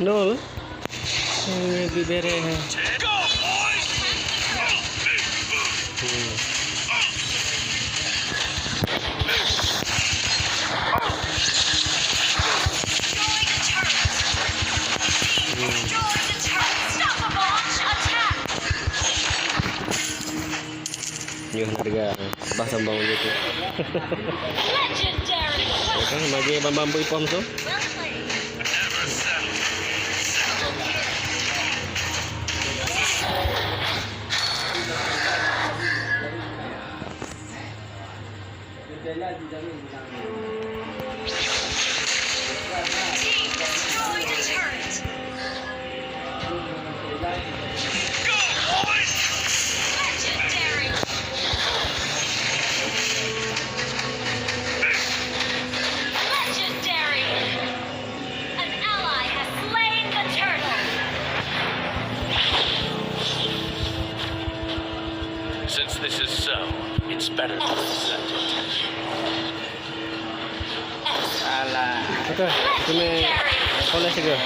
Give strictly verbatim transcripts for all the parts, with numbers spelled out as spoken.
Nol. Ini bibere. Hmm. Nyoe hareuga bah sambang gitu. Oke, mari bambang beri pom tu. Legendary. An ally has slain the turtle. Since this is so, it's better to present it. Alah. Oke, kami collect juga.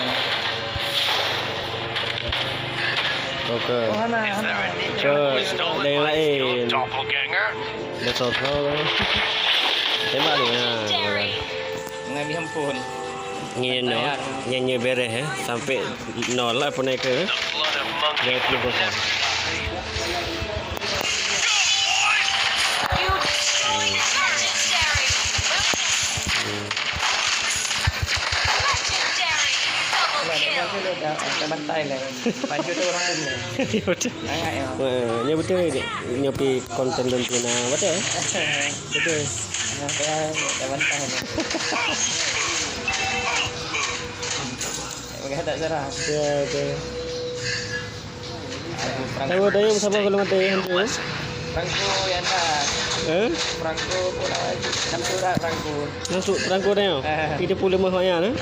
Oke. Oh, hana, hana. Ke, ada yang lain. Doppelganger. Dah selesai. Tembak dia. Nah, ngambil handphone. Ngieng nyoe, ngieng nyoe bereh, eh, sampai nol lah pun ke, eh. Dua puluh kosong. Hmm. Lah, dia biasa dia dah, dah bantai lah. Baju tu orang tu. Ya, betul. Sangat, ya. Wah, ya betul ni. Nyopi konten dan tina, betul? Betul. Nah, saya dah bantai ni. Pegang tak serang. Ya, betul. Aduh, Franco. Tahu dah yang sama kalau mati hantu, eh? Franco yang dah. Eh? Franco pula. Langsung dah Franco. Langsung Franco dah, ya? Eh. Tiga puluh lima hanya, eh?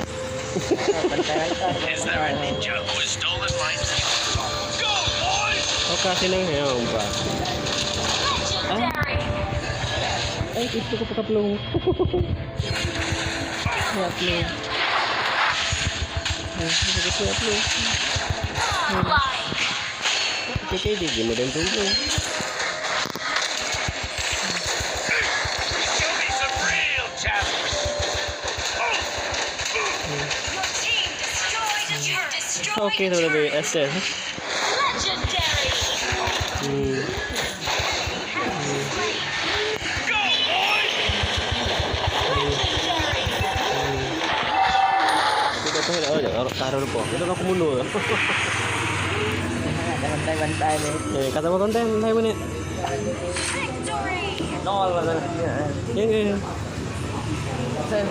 Bantai-bantai. Is there a ninja who has stolen my secret? Go, boys! Oke, sini, ya, umpa. Legendary. Eh, itu ke kapal. Kapal. Nah, itu kapal. Oke, oke, dia game dan tunggu. Show me some real talent. Your team destroyed a turret. Destroyed a turret. Oke, sudah lebih S S. Legendary. Hmm. Hmm. Legendary. Hmm. Kita tahu dah, oh, dah, taruh depan. Kita nak mundur. Ada bantai-bantai ni. Eh, kata apa konten? Saya menit. Victory. Nol lah. Ya, ya. Saya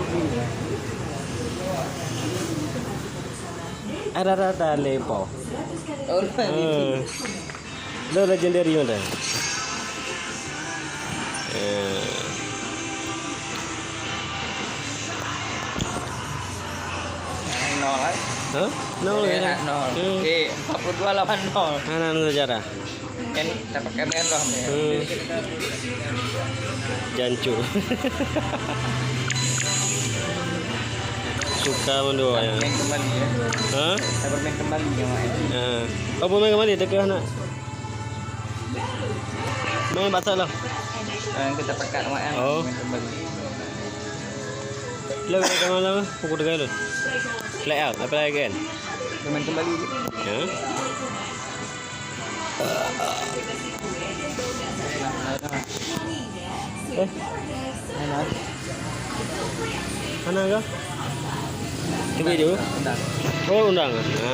ada, ada, ada lepo. Oh, eh. Lo legendary mana? Eh. Nol, eh? Hah? Nol, eh, ya? Nol. Hmm. Eh, empat puluh dua lawan nol. Mana nol sejarah? Kan dapat keren lah. Hmm. Jancu. Suka mendua ya. Main kembali ya. Hah? Saya bermain kembali ya, Mak. Ha. Oh, bermain kembali, tengah nak. Main batal lah. Ah, kita pekat, Mak, kan? Oh. Main kembali. Lo, main kembali lah. Pukul tiga lo. Play out, apa lagi kan? Kita main kembali. Ya. Eh. Mana? Mana ke? Tiba je. Undang. Oh, undang. Ha.